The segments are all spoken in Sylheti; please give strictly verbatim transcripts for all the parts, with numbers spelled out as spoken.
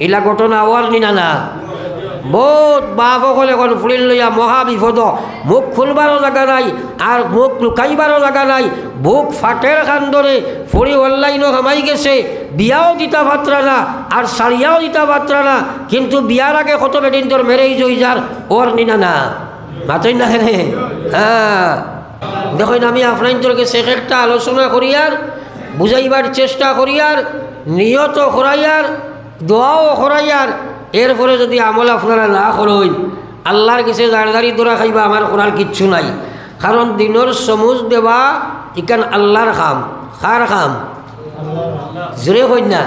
ইলা ঘটনা অওয়ার নি না না? বউত বাপ অকল অখন ফুড়িন লইয়া মহা বিপদ, মুখ খুলবারও জাগা নাই, আর মুখ লুকাইবারও জাগা নাই। বুক ফাটের কান্দরে, ফুড়ি অনলাইনও হামাই গেছে, বিয়াও দিতা পারতরা না, আর ছাড়িয়াও দিতা পারতরা না। কিন্তু বিয়ার আগে কত বেটিন্তর marriage অই যার, অর নি না না? মাতইন না কেনে? হ্যাঁ। দেখইন, আমি আপনাইন্তর গেছে এক একটা আলোচনা করিয়ার, বুঝাইবার চেষ্টা করিয়ার, নিয়ত করাইয়ার, দোয়াও করাইয়ার, এরপরে যদি আমল আপনারা না করইন, আল্লার গেছে জারজারি ধরা খাইবা, আমার করার কিচ্ছু নাই। কারণ দিনর সমুজ দেওয়া ইখান আল্লার কাম। কার কাম? জোরে কইন না।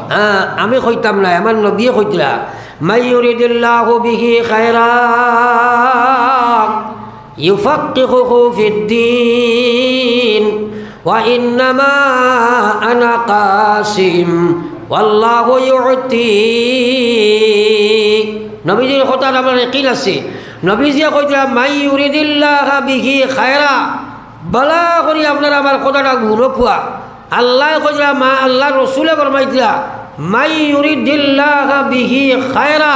হ্যাঁ, আমি কইতাম না, আমার নবীয়ে কইতরা, "মান ইউরিদিল্লাহু বিহি খায়রা ইউফাক্কিহুহু ফিদ্দীন, ওয়া ইন্নামা আনা কাসিম, ওয়াল্লাহু ইউতি।" নবীজির কথার আমার ইয়াকিন আছে। নবীজিয়ে কইতরা, "মান ইউরিদিল্লাহা বিহি খায়রা।" ভালা করি আপনারা আমার কথাটা হুনউক্কা। আল্লায় কইতরা, মা, আল্লার রসুলে ফরমাইতরা, "মান ইউরিদিল্লাহা বিহি খায়রা।"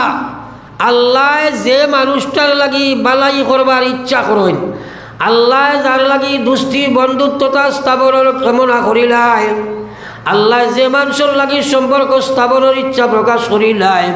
আল্লায় যে মানুষটার লাগি ভালাই করবার ইচ্ছা করইন, আল্লায় যার লাগি দুস্তি বন্ধুত্বতা স্থাপনর কামনা করিলায়, আল্লায় যে মানষর লাগি সম্পর্ক স্থাপনর ইচ্ছা প্রকাশ করিলায়,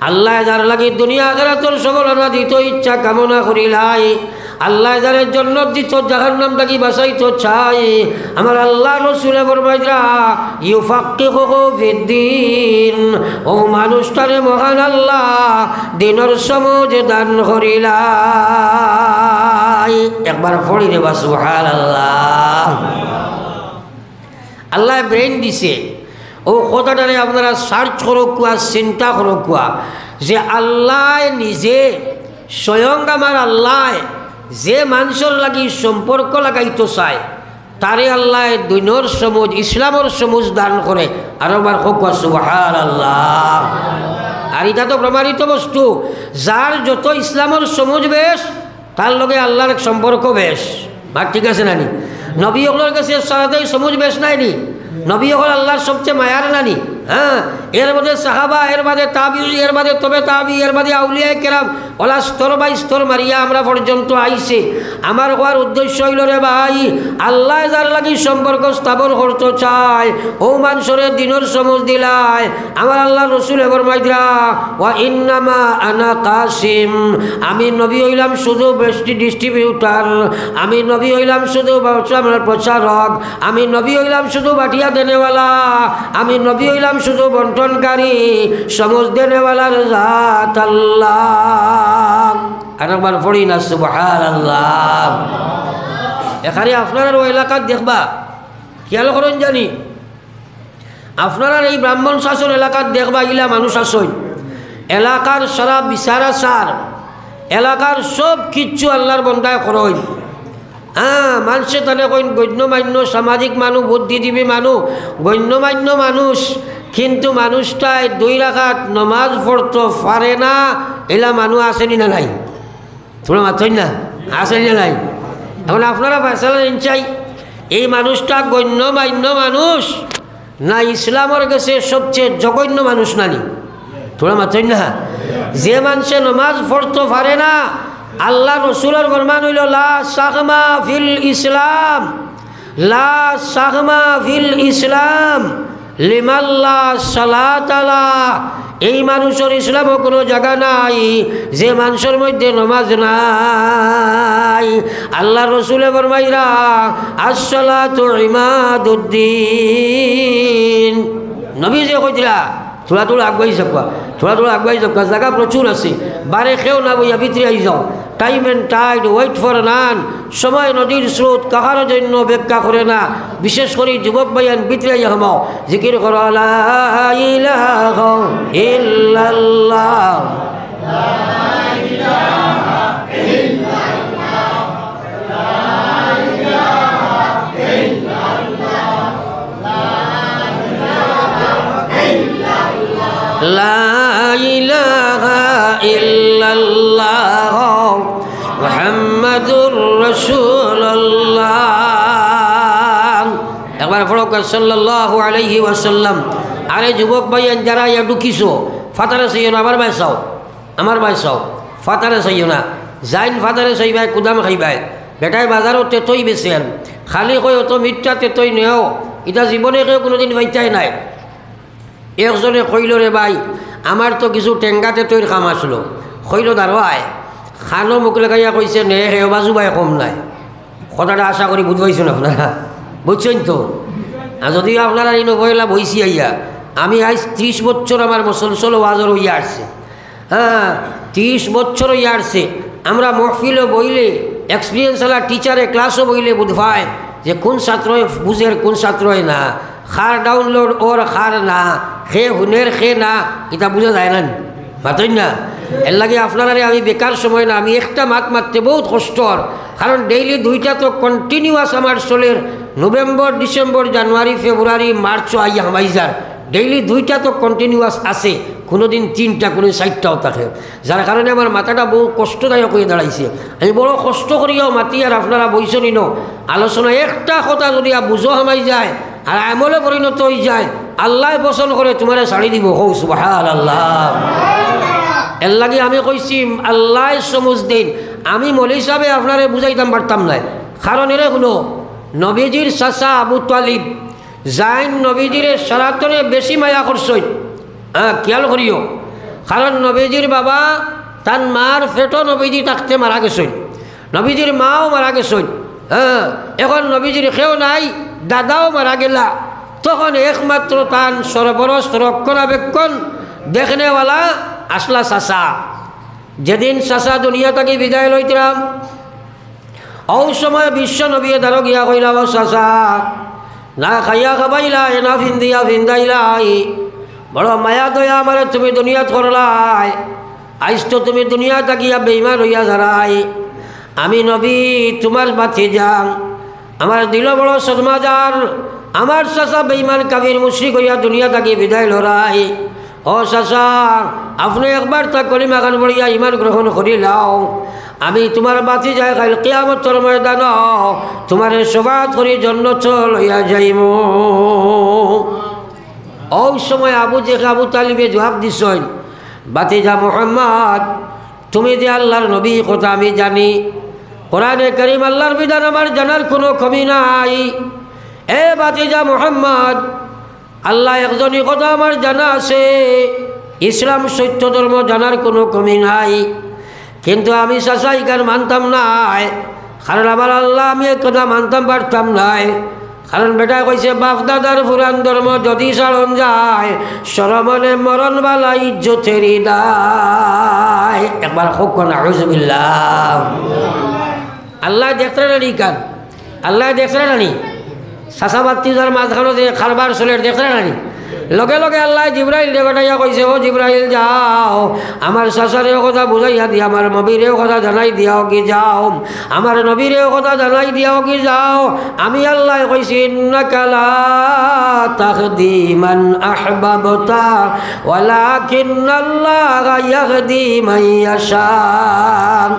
আল্লায় যার লাগি দুনিয়া আখিরাতর সফলতা দিতো ইচ্ছা কামনা করিলায়, আল্লায় যারে জন্নত দিতো, জাহান্নাম থাকি বাঁচাইতো চায়, আমার আল্লার রসুলে ফরমাইতরা, "ইউফাক্কিহুহু ফিদ্দীন।" অউ মানুষটারে মহান আল্লায় দিনর সমুজ দান করিলায়। একবার পড়ি রে বা সুবহানাল্লাহ। আল্লায় brain দিছে। অউ কথাটারে আপনারা search করউক্কা, চিন্তা করউক্কা, যে আল্লায় নিজে, স্বয়ং আমার আল্লায় যে মানষর লাগি সম্পর্ক লাগাইতো চায়, তারে আল্লায় দিনর সমুজ, ইসলামর সমুজ দান করে। আরো একবার কউক্কা সুবহানাল্লাহ। আর ইটা তো প্রমাণিত বস্তু, যার যত ইসলামর সমুজ বেশ, তার লগে আল্লার এক সম্পর্ক বেশ। মাত ঠিক আছে না নি? নবী অকলর গেছে সারাতেই সমুজ বেশ নায় নি? নবী অকল আল্লার সবচেয়ে মায়ার না নি? হ্যাঁ, এর বাদে সাহাবা, এর বাদে তাবিঈ, এর বাদে তবে তাবিঈ, এর বাদে আউলিয়ায়ে কেরাম, অলা স্তর বাই স্তর মারিয়া আমরা পর্যন্ত আইছে। আমার কওয়ার উদ্দেশ্য অইলো রে ভাই, আল্লায় যার লাগি সম্পর্ক স্থাপন করতো চায়, অউ মানষরে দিনর সমুজ দিলায়। আমার আল্লার রসুলে ফরমাইতরা, "ওয়া ইন্নামা আনা কাসিম।" আমি নবী অইলাম শুধু বেশটি distributor, আমি নবী অইলাম শুধু ব্যবসা-, প্রচারক, আমি নবী অইলাম শুধু বাটিয়া দেনেওয়ালা, আমি নবী অইলাম শুধু বন্টনকারী, সমুজ দেনেওয়ালার জাত আল্লাহ। আর একবার পড়ি না সুবহানাল্লাহ। এখানে আপনারার অউ এলাকাত দেখবা, খেয়াল করইন জানি, আপনারার এই ব্রাহ্মণ শাসন এলাকাত দেখবা, ইলা মানুষ আছইন, এলাকার সারা বিচার আচার, এলাকার সব কিচ্ছু আল্লার বন্দায় করইন। হ্যাঁ, মানষে তানে কইন গণ্যমান্য সামাজিক মানুষ, বুদ্ধিজীবী মানুষ, গণ্যমান্য মানুষ, কিন্তু মানুষটায় দুই রাকাত নমাজ পড়তো পারে না, ইলা মানুষ আছে নি না নাই? থুড়া মাতইন না, আছে নি না নাই? এখন আপনারা ফয়সালা নিন চাই, এই মানুষটা গণ্যমান্য মানুষ না ইসলামর গেছে সবচেয়ে জঘন্য মানুষ না নি? থুড়া মাতইন না। যে মানষে নমাজ পড়তো পারে না, আল্লার রসুলর ফরমান অইলো, "লা সাহমা ফিল ইসলাম, লা সাহমা ফিল ইসলাম লিমান লা সালাতা লাহ।" এই মানুষর ইসলামো কুনু জাগা নাই, যে মানষর মধ্যে নমাজ নাই। আল্লার রসুলে ফরমাইরা, "আসসালাতু ইমাদুদ্দিন।" নবীজিয়ে কইতরা, "থুড়া থুড়া আগুয়াই যাউক্কা, থুড়া থুড়া আগুয়াই যাউক্কা, জাগা প্রচুর আছে, বারে কেউ না বইয়া ভিতরে আই যাও।" Time and tide wait for none, সময় নদীর স্রোত কাহারও জন্য অপেক্ষা করে না। বিশেষ করি যুবক ভাইয়াইন ভিতরে আইয়া হামাও, জিকির করো, লা ইলাহা ইল্লাল্লাহ। লা ইলাহা ইল্লাল্লাহ মুহাম্মাদুর রাসূলুল্লাহ। একবার পড়ো, সাল্লাল্লাহু আলাইহি ওয়াসাল্লাম। আরে যুবক ভাইয়াইন, যারা ইয়া ঢুকিছো, ফাতারে চাইও না, আমার বায় চাও, আমার বায় চাও, ফাতারে চাইও না। যাইন ফাতারে চাইবায়, কুদাম খাইবায়। বেটায় বাজারো তেতই বেচের, খালি কয় অত মিঠা তেতই নেও, ইতা জীবনে কেউ কুনুদিন পাইতায় নায়। একজনে কইলো, "রে ভাই, আমার তো কিছু টেঙ্গা তেতইর কাম আছলো।" কইলো, "দারোয়ায়।" খানো মুখ লাগাইয়া কইছে, "নে, হেও বাজু বায় কম নায়।" কথাটা আশা করি বুঝবাইছইন আপনারা, বুঝছইন তো? আর যদিও আপনারা ইনো পয়লা বইছি আইয়া, আমি আইজ ত্রিশ বছর আমার মুসলসল ওয়াজর অইয়া আসছে। হ্যাঁ, ত্রিশ বছর অইয়া আসছে। আমরা মহফিলো বইলে, experience আলা টিচারে ক্লাসো বইলে বুঝবায় যে কুন ছাত্রয় বুঝের, কুন ছাত্রয় না, কার download অর কার না, কে হুনের কে না, ইতা বুঝা যায় না নি? মাতইন না? এর লাগি আপনারারে আমি বেকার সময় না, আমি একটা মাত মাততে বউত কষ্টর, কারণ daily দুইটা তো continuous আমার চলের, নভেম্বর, ডিসেম্বর, জানুয়ারি, ফেব্রুয়ারি, মার্চও আইয়া হামাই যার, daily দুইটা তো continuous আছে, কুনুদিন তিনটা, কুনুদিন চাইরটাও থাকে, যার কারণে আমার মাথাটা বউত কষ্টদায়ক অইয়া দাঁড়াইছে। আমি বড় কষ্ট করিয়াও মাতি, আর আপনারা বইছইন ইনো, আলোচনা একটা কথা যদি আ বুঝো হামাই যায়, আর আমলে পরিণত অই যায়, আল্লায় পছন্দ করে তুমারে ছাড়ি দিবো। কও সুবহানাল্লাহ। এর লাগি আমি কইছি, আল্লায় সমুজ দেইন। আমি মৌলভী সাবে আপনারে বুঝাইতাম পারতাম নায়, কারণ এরে হুনো, নবীজির চাচা আবু তালিব যাইন নবীজিরে সারাতনে বেশি মায়া করছইন। হ্যাঁ, খিয়াল করিও, কারণ নবীজির বাবা তান মার পেটো নবীজি থাকতে মারা গেছইন। নবীজির মাও মারা গেছইন। হ্যাঁ, এখন নবীজির কেউ নাই, দাদাও মারা গেলা। তখন একমাত্র তান সরপরস্ত রক্ষণাবেক্ষণ দেখনেওয়ালা আছলা চাচা। যেদিন চাচা দুনিয়া থাকি বিদায় লইতরা, অউ সময় বিশ্ব নবীয়ে দারো গিয়া কইলা, "ও চাচা, না খাইয়া খাবাইলায়, না ফিন্দিয়া ফিন্দাইলায়, বড় মায়া দয়া আমারে তুমি দুনিয়াত করলায়, আইজ তো তুমি দুনিয়া থাকিয়া বেইমান অইয়া যারায়। আমি নবী তুমার ভাতিজা, আমার দিলো বড় সদমা যার, আমার চাচা বেইমান কাফির মুশরিক অইয়া দুনিয়া থাকি বিদায় লরায়। ও চাচা, আপনে একবার তা কলিমা খান পড়িয়া ইমান গ্রহণ করিলাও, আমি তুমার ভাতিজায় কাইল কিয়ামতর ময়দানো তুমারে শফাআত করি জন্নতো লইয়া যাইমু।" অউ সময় আবু জে-, আবু তালিবে জুয়াব দিছইন, "ভাতিজা মুহাম্মদ, তুমি যে আল্লার নবী, ই কথা আমি জানি। কোরআনে করিম আল্লার বিধান আমার জানার কুনু কমি নাই। এ ভাতিজা মুহাম্মদ, আল্লা একজন, ই কথা আমার জানা আছে, ইসলাম সত্য ধর্ম জানার কুনু কমি নাই, কিন্তু আমি চাচা ইখান মানতাম নায়, কারণ আমার আল্লা আমি এক কথা মানতাম পারতাম নায়।" কারণ বেটায় কইছে, "বাপ দাদার পুরান ধর্ম যদি ছাড়ন যায়, শরমনে মরণ বালা ইজ্জতেরি দায়।" একবার কউক্কা নাউজুবিল্লাহ। আল্লায় দেখরা না নি ইখান? আল্লায় দেখরা না নি? চাচা ভাতিজার মাঝখানো যে কারবার চলের, দেখরা না নি? লগে লগে আল্লায় জিব্রাইলরে পাঠাইয়া কইছে, "ও জিব্রাইল, যাও, আমার চাচারে ও কথা বুঝাইয়া দিয়া, আমার নবীরে ও কথা জানাই দিয়াও কি যাও, আমার নবীরে ও কথা জানাই দিয়াও কি যাও।" আমি আল্লায় কইছি, "ইন্নাকা লা তাহদি মান আহবাবতা, ওয়ালাকিন্নাল্লাহা ইয়াহদি মান ইয়াশা।"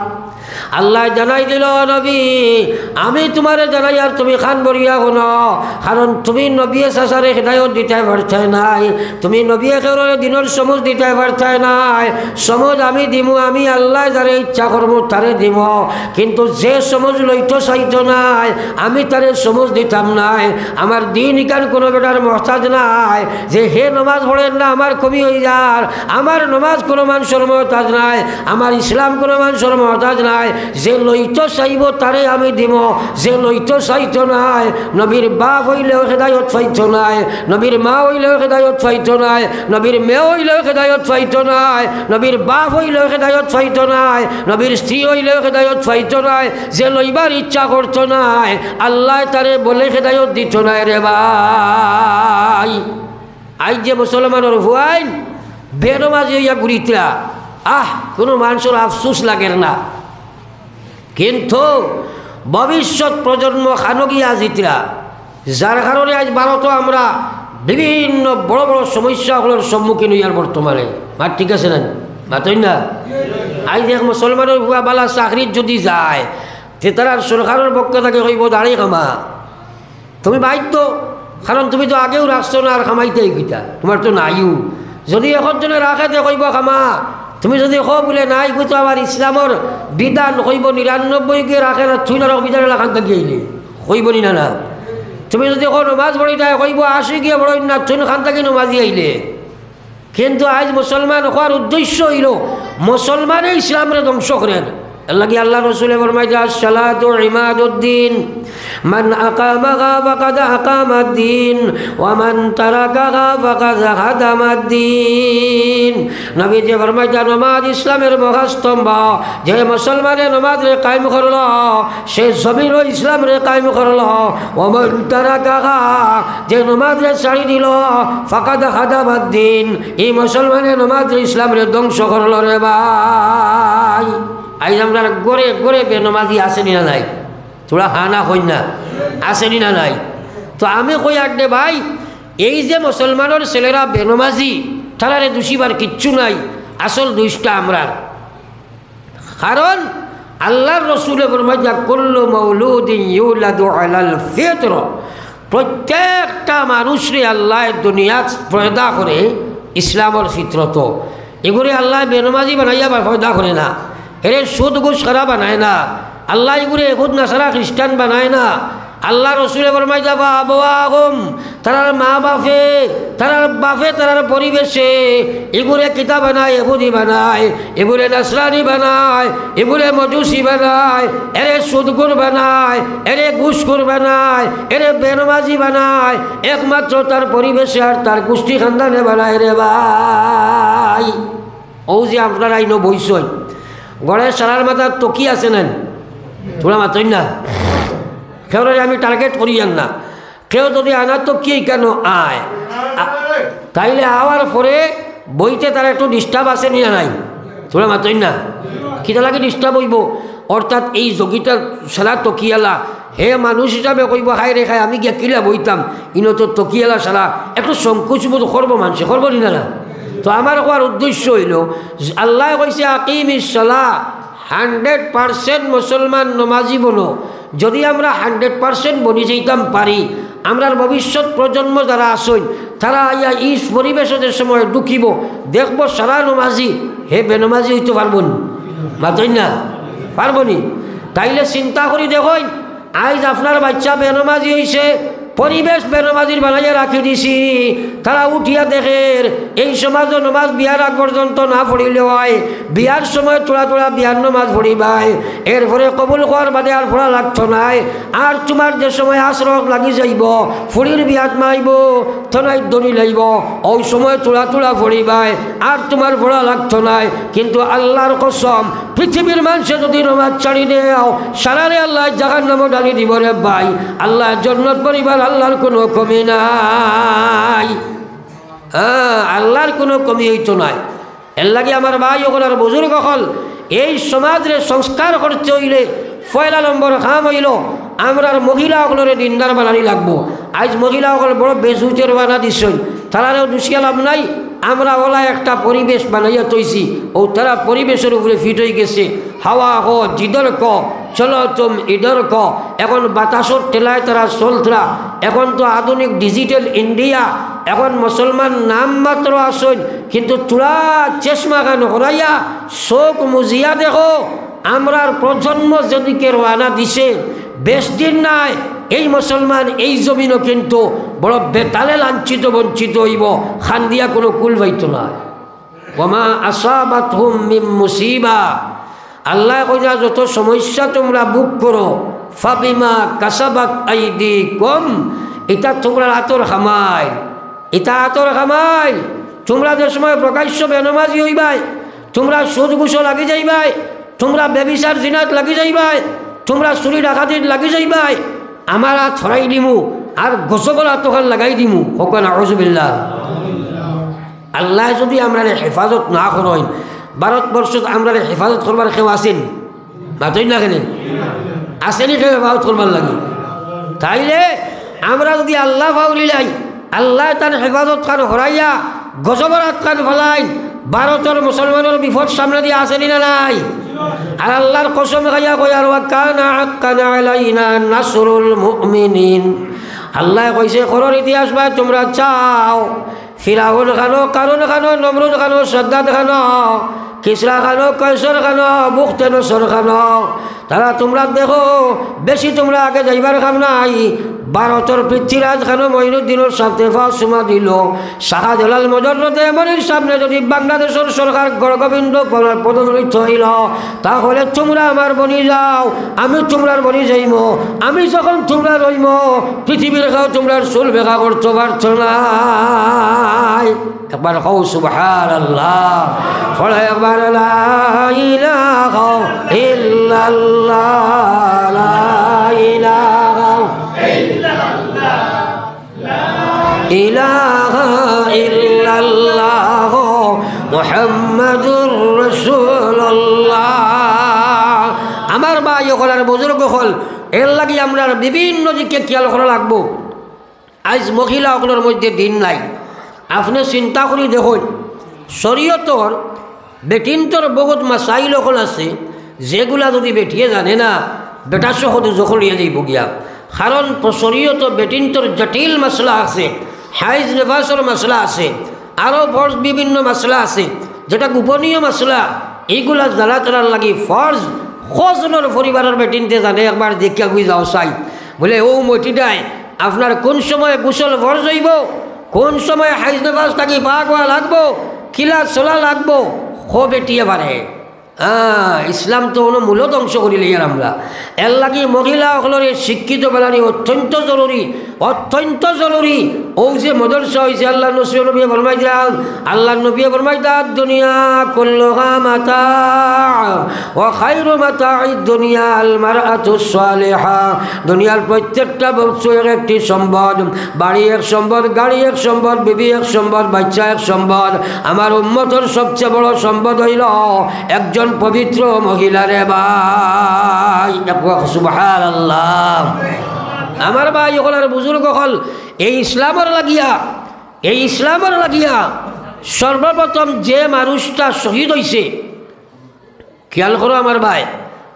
আল্লায় জানাই দিল, "নবী, আমি তুমারে জানাই, আর তুমি কান ভরিয়া হুনো, কারণ তুমি নবিয়ে চাচারে হেদায়ত দিতায় পারতায় নায়, তুমি নবিয়ে কেউরে দিনর সমুজ দিতায় পারতায় নায়, সমুজ আমি দিমু, আমি আল্লায় যারে ইচ্ছা করমু তারে দিমু, কিন্তু যে সমুজ লইতো চাইতো নায়, আমি তারে সমুজ দিতাম নায়। আমার দিন ইখান কুনু বেটার মহতাজ নায়, যে হে নমাজ পড়ের না আমার কমি অইযার, আমার নমাজ কুনু মানষর মহতাজ নায়, আমার ইসলাম কুনু মানষর মহতাজ নায়। যে লইতো চাইবো তারে আমি দিমু, যে লইতো চাইতো নায়, নবীর বাপ অইলেও হেদায়ত পাইতো নায়, নবীর মা অইলেও হেদায়ত পাইতো নায়, নবীর মেয়ে অইলেও হেদায়ত পাইতো নায়, নবীর বাপ অইলেও হেদায়ত পাইতো নায়, নবীর স্ত্রী অইলেও হেদায়ত পাইতো নায়, যে লইবার ইচ্ছা করতো নায়, আল্লায় তারে বলে হেদায়ত দিতো নায় রে ভাই।" আইজ যে মুসলমানর পুয়াইন বেনমাজি অইয়া ঘুরিতরা, আহ, কুনু মানষর আফসুস লাগের না। কিন্তু ভবিষ্যৎ প্রজন্ম কানো গিয়া যিতরা, যার কারণে আইজ ভারতো আমরা বিভিন্ন বড় বড় সমস্যা অকলর সম্মুখীন অইয়ার বর্তমানে। মাত ঠিক আছে না? মাতইন না? আইজ এক মুসলমানর পুয়া বালা চাকরিত যদি যায়, তে তারার সরকারর পক্ষ থাকি কইবো, "দাড়ি কামা।" তুমি বাধ্য। কারণ তুমি তো আগেউ রাখছো না, আর কামাইতায় কিতা? তুমার তো নাইউ। যুদি একজনে রাখে, তে কইবো কামা। তুমি যুদি কও বুলে, "না, ইগু তো আমার ইসলামর বিধান," কইবো, "নিরানব্বই গিয়ে রাখে না, তুই নরক বিধান এলা খান থাকি আইলে।" কইবো নি না, না? তুমি যুদি কও নমাজ পড়ি যায়, কইবো, "আশি গিয়ে পড়ইন না, তুই খান থাকি নমাজি আইলে।" কিন্তু আইজ মুসলমান হওয়ার উদ্দেশ্য অইলো মুসলমানে ইসলামরে ধ্বংস করের। এরলাগি আল্লার রসুলে ফরমাইতা, "আসসালাতু ইমাদুদ্দিন, মান আকামাহা ফাকাদ আকামাদ্দিন, ওয়া মান তারাকাহা ফাকাদ হাদামাদ্দিন।" নবীজি ফরমাইতা, "নমাজ ইসলামের মহাস্তম্ভ, যে মুসলমানে নমাজরে কায়েম করলো, সে জমিনো ইসলামরে কায়েম করলো। ওয়া মান তারাকাহা, যে নমাজরে ছাড়ি দিলো, ফাকাদ হাদামাদ্দিন, ই মুসলমানে নমাজরে ইসলামরে ধ্বংস করলো রে ভাই।" আইজ আমরার ঘরে ঘরে বেনমাজি আছে নি না নাই? তুমরা হা না কইন না, আছে নি না নাই? তো আমি কই আগে ভাই, এই যে মুসলমানর ছেলেরা বেনমাজি, তারারে দুষিবার কিচ্ছু নাই, আসল দুষটা আমরার। কারণ আল্লার রসুলে ফরমাইতা, "কুল্লু মাউলুদিন ইউলাদু আলাল ফিতর।" প্রত্যেকটা মানুষরে আল্লায় দুনিয়াত পয়দা করে ইসলামর ফিতরতো। ইগুরে আল্লায় বেনমাজি বানাইয়া বা-, পয়দা করে না। এরে সুদ ঘুষ করা বানায় না। আল্লায় ইগুরে এহুদ নাসারা খ্রিস্টান বানায় না। আল্লার রসুলে ফরমাইতা, "ফা আবাওয়াহুম", তারার মা বাফে, তারার বাফে, তারার পরিবেশে ইগুরে কিতা বানায়, এহুদি বানায়, ইগুরে নাসরানি বানায়, ইগুরে মজুসি বানায়, এরে সুদখুর বানায়, এরে ঘুষখুর বানায়, এরে বেনমাজি বানায়, একমাত্র তার পরিবেশে আর তার গুষ্টি খান্দানে বানায় রে ভাই। অউ যে আপনারা ইনো বইছইন, ঘরর সারার মাথাত তকি আছে না? তুমরা মাতইন না। কেউরে আমি টার্গেট করিয়ার না। কেউ যুদি আনা তকি ইখানো আয়, আ-, তাইলে আওয়ার পরে বইতে তার একটু ডিস্টার্ব আছে নি না নাই? তুমরা মাতইন না। কিতা লাগি ডিস্টার্ব অইবো? অর্থাৎ এই জগিটার সারা তকিয়ালা, হে মানুষ হিসাবে কইবো, "হায় রে হায়, আমি গিয়া কিলা বইতাম, ইনো তো তকিয়ালা সারা", একটু সংকোচ বোধ করবো মানষে, করবো নি না, না? তো আমার কওয়ার উদ্দেশ্য অইলো, আল্লায় কইছে, "আকিমিস সালাহ", হান্ড্রেড পার্সেন্ট মুসলমান নমাজি বনো। যুদি আমরা হান্ড্রেড পার্সেন্ট বনি যাইতাম পারি, আমরার ভবিষ্যৎ প্রজন্ম যারা আছইন, তারা আইয়া ই পরিবেশো যে সময় ঢুকিবো, দেখবো সারা নমাজি, হে বেনমাজি অইতো পারবো নি? মাতইন না, পারবো নি? তাইলে চিন্তা করি দেখইন, আইজ আপনার বাইচ্চা বেনমাজি অইছে, পরিবেশ বেনমাজির বানাইয়া রাখি দিছি। তারা উঠিয়া দেখের, এই সমাজো নমাজ বিয়ার আগ পর্যন্ত না পড়িলে অয়, বিয়ার সময় থুড়া থুড়া বিয়ার নমাজ পড়িবায়, এরপরে কবুল হওয়ার বাদে আর পড়া লাগতো নায়। আর তুমার যে সময় আছরো লাগি যাইবো, ফুড়ির বিয়াত মাইবো, তনাইত দড়ি লাইবো, অউ সময় থুড়া থুড়া পড়িবায়, আর তুমার পড়া লাগতো নায়। কিন্তু আল্লার কসম, পৃথিবীর মানষে যুদি নমাজ ছাড়ি দেও, সারারে আল্লায় জাহান্নামো ঢালি দিবো রে ভাই। আল্লায় জন্নত পরিবার আল্লার কুনু কমি নাই। হ্যাঁ, আল্লার কুনু কমি অইতো নায়। এরলাগি আমার ভাই অকল আর বুজুর্গ অকল, এই সমাজরে সংস্কার করতে অইলে পয়লা নম্বর কাম অইলো আমরার মহিলা অকলরে দিনদার বানানি লাগবো। আইজ মহিলা অকল বড় বেজুতে রওয়ানা দিছইন, তারারেও দুষিয়া লাভ নাই। আমরা অলা একটা পরিবেশ বানাইয়া থইছি, অউ তারা পরিবেশর উপরে ফিট অইগেছে। হাওয়া কো, জিদর কো, চলো তুম ইধর কো। এখন বাতাসর ঠেলায় তারা চলতরা। এখন তো আধুনিক ডিজিটাল ইন্ডিয়া। এখন মুসলমান নাম মাত্র আছইন, কিন্তু থুড়া চশমাখান হরাইয়া চউখ মুজিয়া দেখো, আমরার প্রজন্ম যেদিকে রওয়ানা দিছে, বেশ দিন নাই এই মুসলমান এই জমিনো কিন্তু বড় বেতালে লাঞ্ছিত বঞ্চিত অইবো, কান্দিয়া কুনু কুল পাইতো নায়। ওয়ামা আসাবাতহুম মিন মুসিবা, আল্লায় কইরা যত সমস্যা তুমরা ভোগ করো, ফাবিমা কাসাবাত আইদিকুম, ইতা তুমরার আতর কামাইল, ইতা আতর কামাইল। তুমরা যে সময় প্রকাশ্য বেনমাজি অইবায়, তুমরা সুদ ঘুষো লাগি যাইবায়, তুমরা ব্যভিচার জিনাত লাগি যাইবায়, তুমরা চুরি ডাকাতিত লাগি যাইবায়, আমার আত হরাই দিমু, আর গজবর আত অখান লাগাই দিমু। কউক্কা নাউজুবিল্লাহ। আল্লায় যুদি আমরারে হেফাজত না করইন, ভারতবর্ষত আমরারে হেফাজত করবার কেউ আছেনি? মাতইন না কেনে? আছেনি কেউ হেফাজত করবার লাগি? তাইলে আমরা যুদি আল্লা পাউরিলাই, আল্লায় তান হেফাজতখান হরাইয়া গজবর আতখান ফালাইন, ভারতর মুসলমানর বিপদ সামনেদি আছেনি না নাই? আর আল্লার কসম খাইয়া কইয়ার, "ওয়া কানা হাক্কান আলাইনা নাসরুল মুমিনিন।" আল্লায় কইছে, করর ইতিহাস বায় তুমরা চাও, ফিরাউন খানো, কারুন খানো, নমরুদ খানো, সাদ্দাদ খানো, কিসরা খানো, কয়সর খানো, বুখতে নসর খানো, তারা তুমরা দেখো, বেশি তুমরা আগে যাইবার কাম নাই। ভারতর পৃথ্বীরাজ খানো মঈনুদ্দিনর সাথে ফাও চুমা দিলো। শাহজালাল মজররদে মনির সামনে যদি বাংলাদেশর সরকার গড়গোবিন্দ পদধূলিত অইলো, তাহলে তুমরা আমার বনি যাও, আমি তুমরার বনি যাইমু। আমি যখন তুমরার অইমু, পৃথিবীর কেউ তুমরার চুল বেকা করতো পারতো নায়। একবার কও সুবহানাল্লাহ। পড়ো একবার লা ইলাহা ইল্লাল্লাহ, লা ইলাহা ইলাহা ইল্লাল্লাহ মুহাম্মাদুর রাসূলুল্লাহ। আমার ভাই অকল আর বুজুর্গ অকল, এর লাগি আমরার বিভিন্ন দিকে খেয়াল করা লাগবো। আইজ মহিলা অকলর মধ্যে দিন নাই। আপনে চিন্তা করি দেখইন, শরীয়তর বেটিন্তর বহুত মাসাইল অকল আছে, যেগুলা যদি বেটিয়ে জানে না, বেটা সহ দুজখো লইয়া যাইবো গিয়া। কারণ শরীয়তো বেটিন্তর জটিল মাসলা আছে, হাইজ নেফাসর মাসলা আছে, আরো বড় বিভিন্ন মাসলা আছে, যেটা গোপনীয় মাসলা। এইগুলা জানা তারার লাগি ফরজ। কয়জনর পরিবারর বেটিন্তে জানে, একবার দেখিয়া কই যাও চাই। বলে, ও মতিটায়, আপনার কোন সময় গোসল ফরজ অইবো, কোন সময় হাইজ নেফাস থাকি পাক অওয়া লাগবো, কিলা চলা লাগবো, কও বেটিয়ে পারে। হ্যাঁ, ইসলাম তো অনো মূল ধ্বংস করিলাইয়ার আমরা। এর লাগি মহিলা অকলরে শিক্ষিত বানানি অত্যন্ত জরুরি, অত্যন্ত জরুরি। অউ যে মাদ্রাসা অইছে, আল্লার নবীয়ে ফরমাইরা, আল্লার নবীয়ে ফরমাইরা, দুনিয়া কুল্লুহা মাতা, ওয়া খায়রু মাতা'আদ দুনিয়া আল মারআতুস সালিহা। দুনিয়ার প্রত্যেকটা বস্তু এক একটি সম্পদ, বাড়ি এক সম্পদ, গাড়ি এক সম্পদ, বিবি এক সম্পদ, বাচ্চা এক সম্পদ। আমার উম্মতর সবচেয়ে বড় সম্পদ অইলো একজন পবিত্র মহিলা রে ভাই। একবার সুবহানাল্লাহ। আমার ভাই অকল আর বুজুর্গ অকল, এই ইসলামর লাগিয়া, এই ইসলামর লাগিয়া সর্বপ্রথম যে মানুষটা শহীদ অইছে, খেয়াল করো আমার ভাই,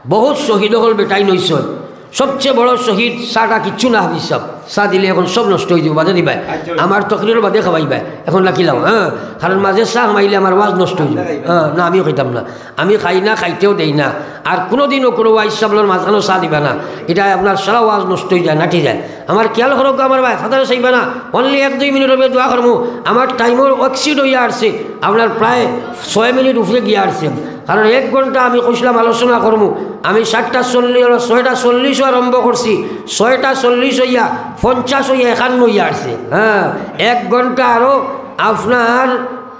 বহুত শহীদ অকল বেটাইন অইছইন। সবচেয়ে বড় শহীদ, চাটা কিচ্ছু না হাফিজ সাব, চা দিলে এখন সব নষ্ট অই যাইবো, বাদে দিবায়। আচ্ছা। আমার তকরিরর বাদে খাওয়াইবায়, এখন রাখিলাও, হ্যাঁ, কারণ মাঝে চা হামাইলে আমার ওয়াজ নষ্ট অই যাইবো। হ্যাঁ, না, আমিও খাইতাম না, আমি খাই না, খাইতেও দেই না। আর কোনোদিনও কোনো ওয়াইজ সাবলর মাঝখানো চা দিবা না, ইটা আপনার সারা ওয়াজ নষ্ট অই যায়, নাটি যায়। আমার খেয়াল করউক্কা আমার ভাই, ফাদার চাইবা না, only এক দুই মিনিট অইবো দোয়া করমু। আমার টাইমর exceed অইয়া আরছে, আপনার প্রায় ছয় মিনিট উপরে গিয়া আরছে। কারণ এক ঘন্টা আমি কইছলাম আলোচনা করমু, আমি সাতটা চল্লিশ, ছয়টা চল্লিশো আরম্ভ করছি, ছয়টা চল্লিশ অইয়া পঞ্চাশ অইয়া একান্ন অইয়া আরছে। হ্যাঁ, এক ঘন্টা আরো আপনার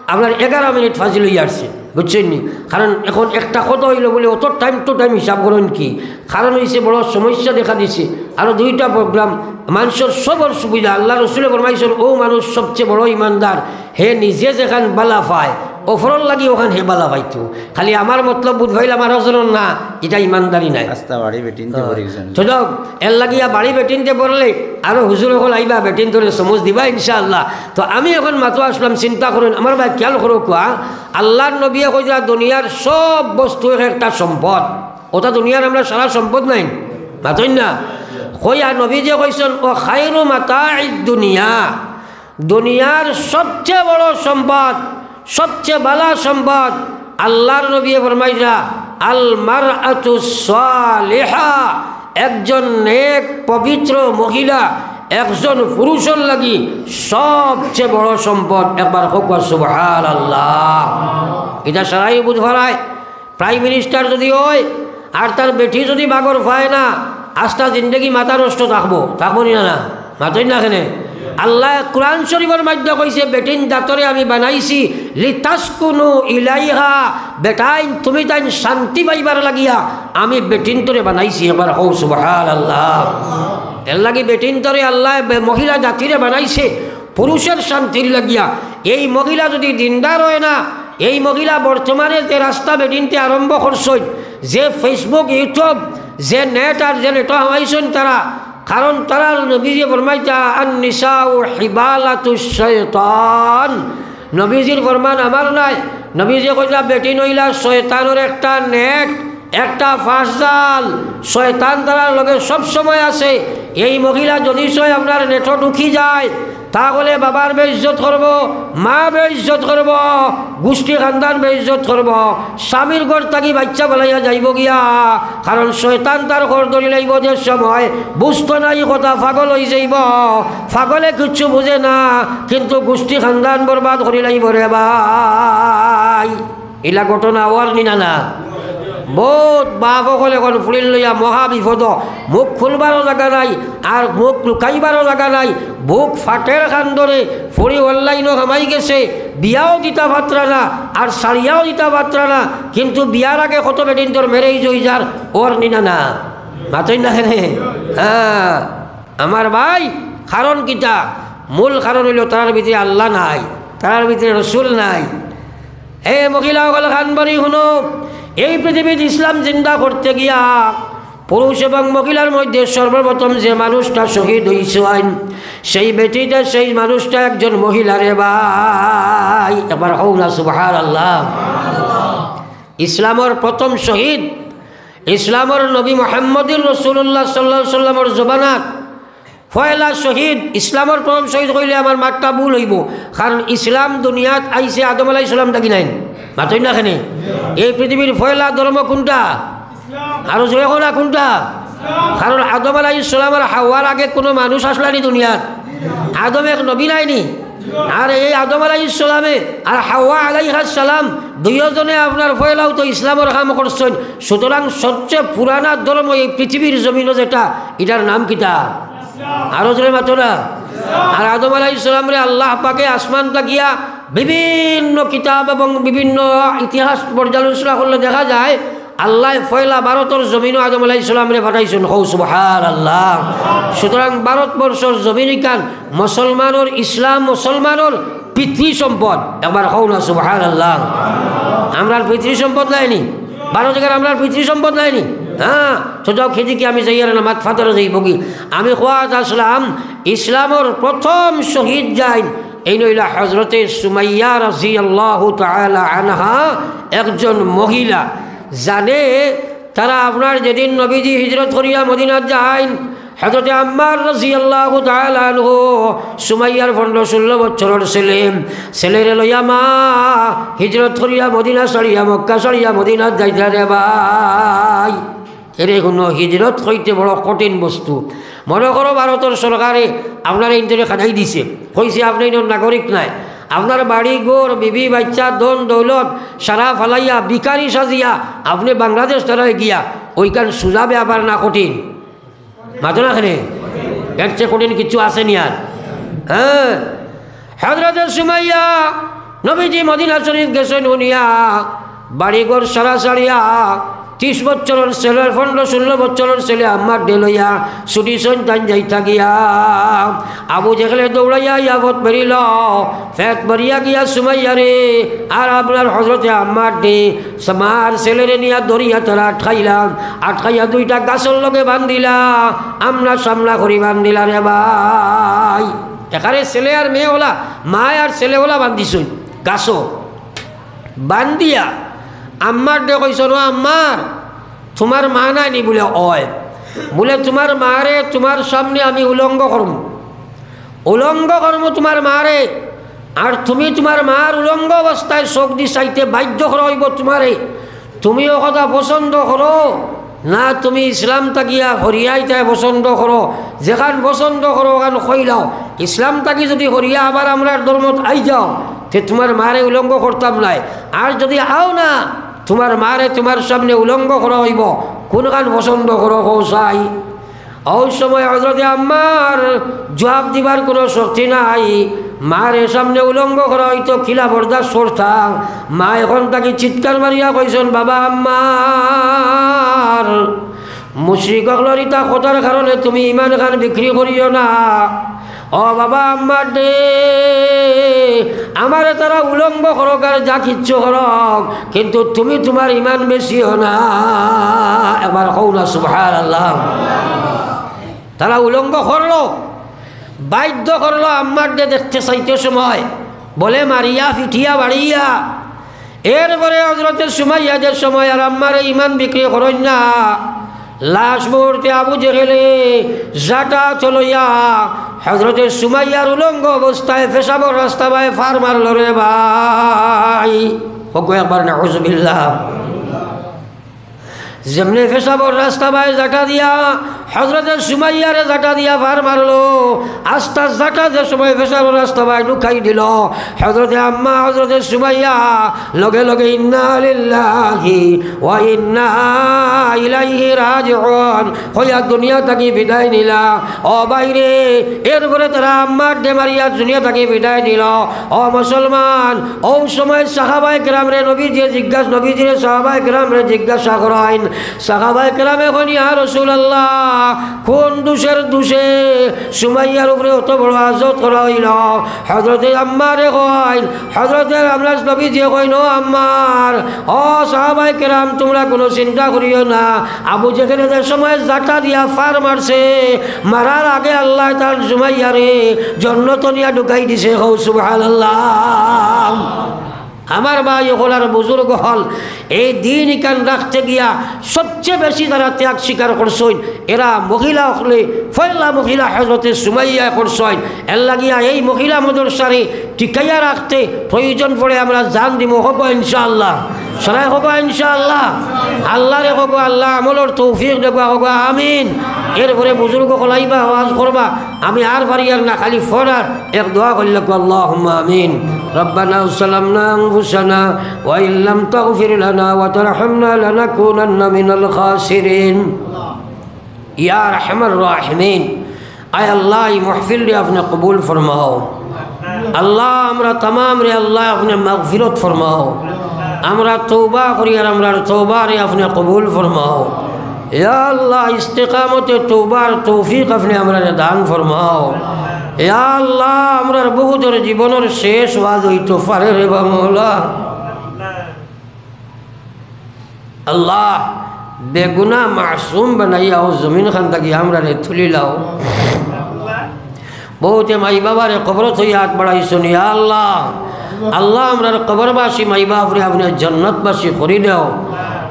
আপনার এগারো মিনিট ফাজিল অইয়া আরছে, বুঝছইন নি? কারণ এখন একটা কথা অইলো বুলে অত time to time হিসাব করইন কি? কারণ অইছে বড় সমস্যা দেখা দিছে। আরো দুইটা program, মানষর সবর সুবিধা। আল্লার রসুলে ফরমাইছইন, অউ মানুষ সবচেয়ে বড় ইমানদার, হে নিজে যেখান বালা পায়, অপরর লাগি অখান হে বালা পাইতো। খালি আমার মতলব বুঝ পাইলাম আর ওজনর না, ইটা ইমানদারি নায়। আস্তা বাড়ি বেটিন্তে হ্যাঁ। পড়ি গেছেন। তো যাও, এর লাগিয়া বাড়ি বেটিন্তে পড়লে আরো হুজুর অকল আইবা, বেটিন্তরে সমুজ দিবা ইনশাআল্লাহ। তো আমি এখন মাতো আসলাম, চিন্তা করইন, আমার ভাই খেয়াল করউক্কা, আল্লার নবীয়ে কইরা দুনিয়ার সব বস্তু এক একটা সম্পদ। অটা দুনিয়ার আমরা সারা সম্পদ নাইন, মাতইন না? কইয়া নবীজিয়ে কইছইন, "ওয়া খায়রু মাতা'আদ দুনিয়া।" দুনিয়ার সবচেয়ে বড় সম্পদ, সবচেয়ে বালা সম্পদ, আল্লার নবীয়ে ফরমাইরা, "আল মারআতুস সালিহা", একজন নেক পবিত্র মহিলা, একজন পুরুষর লাগি সবচেয়ে বড় সম্পদ। একবার কউক্কা সুবহানাল্লাহ। ইটা সারাই বুঝ পারায়। Prime Minister যদি অয় আর তার বেটি যদি বাগর পায় না, আস্তা জিন্দেগি মাথা নষ্ট থাকবো, থাকবো নি না? না, মাতইন না কেনে? আল্লায় কোরআন শরীফর মাধ্যমে কইছে, "বেটিন জাতরে আমি বানাইছি, লিতাসকুনু ইলাইহা", বেটাইন তুমি তাইন শান্তি পাইবার লাগিয়া আমি বেটিন্তরে বানাইছি। একবার কও সুবহানাল্লাহ। এর লাগি বেটিন্তরে আল্লায় বে-, মহিলা জাতিরে বানাইছে পুরুষর শান্তির লাগিয়া। এই মহিলা যদি দিনদার অয় না, এই মহিলা বর্তমানে যে রাস্তা বেটিন্তে আরম্ভ করছইন, যে Facebook, YouTube, যে net আর যে net হামাইছইন তারা, কারণ তারার নবীজিয়ে ফরমাইতা, "আন নিসাউ হিবালাতুশ শাইতান।" নবীজির ফরমান আমার নায়, নবীজিয়ে কইতা, "বেটিন অইলা শয়তানর একটা net।" একটা ফাঁস জাল, শয়তান তারার লগে সব সময় আছে। এই মহিলা যদি সয় আপনার নেটো ঢুকি যায়, তাহলে বাবার বেইজ্জত করব, মা বেইজ্জত করব, গুষ্টি খান্দান বেইজ্জত করব, স্বামীর ঘর থাকি বাইচ্চা ফালাইয়া যাইব গিয়া। কারণ শয়তান তার ঘর ধরি লাইব যে সময়, বুঝতো নাই কথা, পাগল অই যাইব। পাগলে কিচ্ছু বুঝে না, কিন্তু গুষ্টি খান্দান বরবাদ করি লাইব রে ভাই। ইলা ঘটনা অর নি না না? বউত বাপ অকল এখন ফুড়ির লইয়া মহা বিপদ, মুখ খুলবারও জাগা নাই, আর মুখ লুকাইবারও জাগা নাই। বুক ফাটের কান্দরে ফুড়ি অনলাইনও হামাই গেছে, বিয়াও দিতা পাত্রা না, আর সারিয়াও দিতা পাত্রা না। কিন্তু বিয়ার আগে কত বেটিন্তর marriage অই যার, অর নি না না? মাতইন না কেনে? হ্যাঁ, আমার ভাই, কারণ কিতা? মূল কারণ অইল তারার ভিতরে আল্লাহ নাই, তারার ভিতরে রসুল নাই। হে মহিলা অকল, কান ভরি হুনো, এই পৃথিবীত ইসলাম জিন্দা করতে গিয়া পুরুষ এবং মহিলার মধ্যে সর্বপ্রথম যে মানুষটা শহীদ অইছইন, সেই বেটিটা, সেই মানুষটা একজন মহিলা রে ভাই। একবার কও না সুবহানাল্লাহ। ইসলামর প্রথম শহীদ, ইসলামর নবী মুহাম্মদুর রাসূলুল্লাহ সাল্লাল্লাহু আলাইহি ওয়াসাল্লামর জমানাত পয়লা শহীদ, ইসলামর প্রথম শহীদ কইলে আমার মাতটা ভুল অইব, কারণ ইসলাম দুনিয়াত আইছে আদম আলাইহিস সালাম থাকি নাইন। মাতইন না কেনে? এই পৃথিবীর পয়লা ধর্ম কোনটা? আরো জোরে কও না কোনটা? কারণ আদম আলাইহিস সালাম আর হাওয়ার আগে কোনো মানুষ আসলা নি দুনিয়াত? আদম এক নবী নায় নি? আর এই আদম আলাইহিস সালামে আর হাওয়া আলাইহাস সালাম দুইজনে আপনার পয়লাউ তো ইসলামর কাম করছইন। সুতরাং সবচেয়ে পুরানা ধর্ম এই পৃথিবীর জমিনো যেটা, ইটার নাম কিতা? আরো জোরে মাতো না। আর আদম আলাইহিস সালামরে আল্লাহ পাকে আসমান থাকিয়া বিভিন্ন কিতাব এবং বিভিন্ন ইতিহাস পর্যালোচনা করলে দেখা যায়, আল্লায় পয়লা ভারতর জমিনো আদম আলাইহিস সালামরে পাঠাইছইন। কও সুবহানাল্লাহ। সুতরাং ভারতবর্ষর জমিন ইখান মুসলমানর, ইসলাম মুসলমানর পিতৃ সম্পদ। একবার কও না সুবহানাল্লাহ। আমরার পিতৃ সম্পদ নায় নি? ভারত ইখান আমরার পিতৃ সম্পদ নায় নি? হ্যাঁ, তো যাও খেদি কি আমি যাইয়ার না মাত ফাতারো যাইব কি? আমি কওয়াত আসলাম, ইসলামর প্রথম শহীদ যাইন, এইন অইলা হযরতে সুমাইয়া রাদিয়াল্লাহু তাআলা আনহা, একজন মহিলা। জানে তারা আপনার যেদিন নবীজি হিজরত করিয়া মদিনাত যাইন, হযরতে আম্মার রাদিয়াল্লাহু তাআলা আনহু, সুমাইয়ার পনরো ষোলো বছরর ছেলে, ছেলেরে লইয়া মা হিজরত করিয়া মদিনা ছাড়িয়া, মক্কা ছাড়িয়া মদিনাত যাইতা রে ভাই। এরে হুনো, হিজরত কইতে বড় কঠিন বস্তু। মনো করো ভারতর সরকারে আপনারে ইন্তরে খেদাই দিছে, কইছে আপনে ইনর নাগরিক নায়, আপনার বাড়ি ঘর, বিবি, বাইচ্চা, ধন দৌলত সারা ফালাইয়া ভিখারি সাজিয়া আপনে বাংলাদেশ তারাই গিয়া, ওইখান সুজা ব্যাপার না কঠিন? মাতো না কেনে? এর চেয়ে কঠিন কিচ্ছু আছে নি আর? হ্যাঁ, হযরতে সুমাইয়া নবীজি মদিনা শরীফ গেছইন হুনিয়া, বাড়ি ঘর সারা ছাড়িয়া, ত্রিশ বছরর ছেলে, পনরো ষোলো বছরর ছেলে আম্মার ডে লইয়া ছুটিছইন তাইন যাইতা গিয়া। আবু জেহেলে দৌড়াইয়া আইয়া পথ বেরিল, পেট ভরিয়া গিয়া সুমাইয়ারে আর আপনার হযরতে আম্মার ডে, মার ছেলেরে নিয়া ধরিয়া তারা আটকাইলা, আটকাইয়া দুইটা গাছর লগে বান্ধিলা, আমনা সামনা করি বান্ধিলা রে ভাই। এখানে ছেলে আর মেয়ে ওলা, মায় আর ছেলে ওলা বান্ধিছইন গাছো। বান্ধিয়া আম্মার ডে কইছইন, "ও আম্মার, তুমার মা নাই নি?" বুলে, "অয়।" বুলে, "তুমার মারে তুমার সামনে আমি উলঙ্গ করমু, উলঙ্গ করমু তুমার মারে, আর তুমি তুমার মার উলঙ্গ অবস্থায় চোখ দি চাইতে বাধ্য করা অইবো তুমারে। তুমি অউ কথা পছন্দ করো না তুমি ইসলাম থাকিয়া হরিয়া আইতায় পছন্দ করো, যেখান পছন্দ করো অখান কইলাও। ইসলাম থাকি যুদি হরিয়া আবার আমরার ধর্মত আই যাও, তে তুমার মারে উলঙ্গ করতাম নায়। আর যুদি আও না, তুমার মারে তুমার সামনে উলঙ্গ করা অইবো। কুনখান পছন্দ করো কও চাই?" অউ সময় হযরতে আম্মার জুয়াব দিবার কুনু শক্তি নাই। মারে সামনে উলঙ্গ করা অইতো, কিলা বরদাস্ত করতা? মা অখন থাকি চিৎকার মারিয়া কইছইন, "বাবা আম্মার, মুশরিক অকলর ইতা কথার কারণে তুমি ইমানখান বিক্রি করিও না। ও বাবা আম্মার ডে, আমারে তারা উলঙ্গ করউক আর যা কিচ্ছু করউক, কিন্তু তুমি তুমার ইমান বেচিও না।" একবার কও না সুবহানাল্লাহ। তারা উলঙ্গ করলো, বাধ্য করলো আম্মার ডে দেখতে চাইতে সময়, বলে মারিয়া, পিটিয়া, বাড়িয়া। এরপরে হজরতে সুমাইয়া যে সময় আর আম্মারে ইমান বিক্রি করইন না, লাশ মুহূর্তে আবু জেহেলে জাটা থলইয়া হজরতে সুমাইয়ার উলঙ্গ অবস্থায় পেশাবর রাস্তা বায় ফার মারল রে ভাই। হকু একবার নাউজুবিল্লাহ। যেমনে পেশাবর রাস্তা বায় জাটা দিয়া হজরতে সুমাইয়ারে জাটা দিয়া ফার মারলো, আস্তা জাটা যে সময় পেশাবর রাস্তা বায় ঢুকাই দিল, হজরতে আম্মা, হজরতে সুমাইয়া লগে লগে ইন্না লিল্লাহি ওয়া ইন্না ইলাইহি রাজিউন কইয়া দুনিয়া থাকি বিদায় নিলা। ও বাইরে, এরপরে তারা আম্মার ডেমারিয়া দুনিয়া থাকি বিদায় দিল। ও মুসলমান, ও সময় সাহাবায়ে কেরামরে নবীজিয়ে জিজ্ঞাস-, নবীজিরে সাহাবায়ে কেরামরে জিজ্ঞাসা করাইন। সাহাবায়ে কেরামে কইন, "ইয়া রাসূলুল্লাহ, কোন দোষের দোষে সুমাইয়ার উপরে অত বড় আজত করা হইল?" হজরতে আম্মারে কইন, হজরতে আমরা নবীজিয়ে কইন, "ও আম্মার, ও সাহাবায়ে কেরাম, তোমরা কোনো চিন্তা করিও না।" আবু জেহেলে যে সময় জাটা দিয়া ফার মারছে, মারার আগে আল্লায় তার সুমাইয়ারে জন্নত নিয়া ঢুকাই দিছে। হউ সুবহানাল্লাহ। আমার ভাই অকল আর বুজুর্গ অকল, এই দিন ইখান রাখতে গিয়া সবচেয়ে বেশি যারা ত্যাগ স্বীকার করছইন, এরা মহিলা অকলে, পয়লা মহিলা হজরতে সুমাইয়া করছইন। এর লাগিয়া এই মহিলা মাদ্রাসারে টিকাইয়া রাখতে প্রয়োজন পড়ে আমরা জান দিমু, হবা ইনশাআল্লাহ। সরাই হবা ইনশাআল্লাহ। আল্লাহরে হবা, আল্লাহ আমলর তৌফিক দেবা, হবা আমিন। এরপরে বুজুর্গ অকল আইবা, ওয়াজ করবা, আমি আর পারিয়ার না, খালি ফরার এক দোয়া করিলাউক্কা, আল্লাহুম্মা আমিন। ربنا ظلمنا أنفسنا وإن لم تغفر لنا وترحمنا لنكونن من الخاسرين। ইয়া আরহামার রাহিমিন, আয় আল্লাহ, এই মাহফিলরে আপনে কবুল ফরমাও। আল্লাহ, আমরা তামামরে আল্লাহ আপনে মাগফিরত ফরমাও। আমরা তওবা করিয়ার আমরার তওবারে আপনে কবুল ফরমাও। ইয়া আল্লাহ, ইস্তেকামতে তওবার তৌফিক আপনে আমরারে দান ফরমাও। ইয়া আল্লাহ, আমরার বহুতর জীবনর শেষ ওয়াজ অইতো পারে রেবা মওলা। আল্লাহ, বেগুনা মাসুম বানাইয়া অউ জমিন খান থাকি আমরারে তুলিলাও। বহুতে মাই বাবারে কবরো থইয়া আত বাড়াইছইন, ইয়া আল্লাহ। আল্লাহ, আমরার কবরবাসী মাই বাপরে আপনে জন্নতবাসী করি দেও।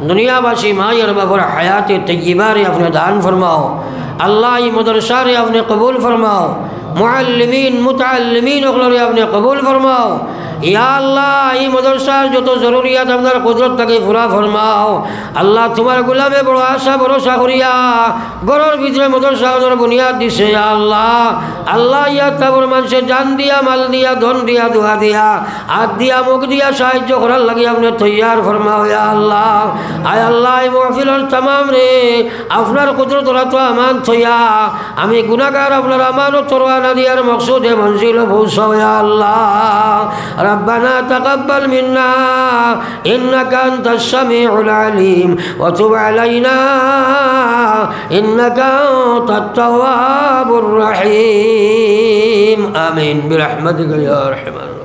দুনিয়াবাসী মাই আর বাপর হায়াতে তৈয়িবারে আপনে দান ফরমাও। আল্লাহ, এই মাদ্রাসারে আপনে কবুল ফরমাও। মুআল্লিমিন, মুতাআল্লিমিন অকলরে আপনে কবুল ফরমাও। ইয়া আল্লাহ, এই মাদ্রাসার যত জরুরিয়াত আপনার কুদরত থাকি পুরা ফরমাও। আল্লাহ, তুমার গোলামে বড় আশা ভরসা করিয়া ঘরর ভিতরে মাদ্রাসা অকলর বুনিয়াদ দিছে, ইয়া আল্লাহ। আল্লাহ, ইয়াত তাবর মানষে জান দিয়া, মাল দিয়া, ধন দিয়া, দোয়া দিয়া, আত দিয়া, মুখ দিয়া সাহায্য করার লাগি আপনে তৈয়ার ফরমাও, ইয়া আল্লাহ। আয় আল্লাহ, এই মাহফিলর তামামরে আপনার কুদরতর আতো আমানত থইয়া আমি গুনাগার আপনার আমানতো রওয়ানা দিয়ার মকসুদে মঞ্জিলো পৌঁছাও, ইয়া আল্লাহ। ربنا تقبل منا إنك أنت السميع العليم وتب علينا إنك أنت التواب الرحيم. آمين برحمتك يا أرحم الراحمين.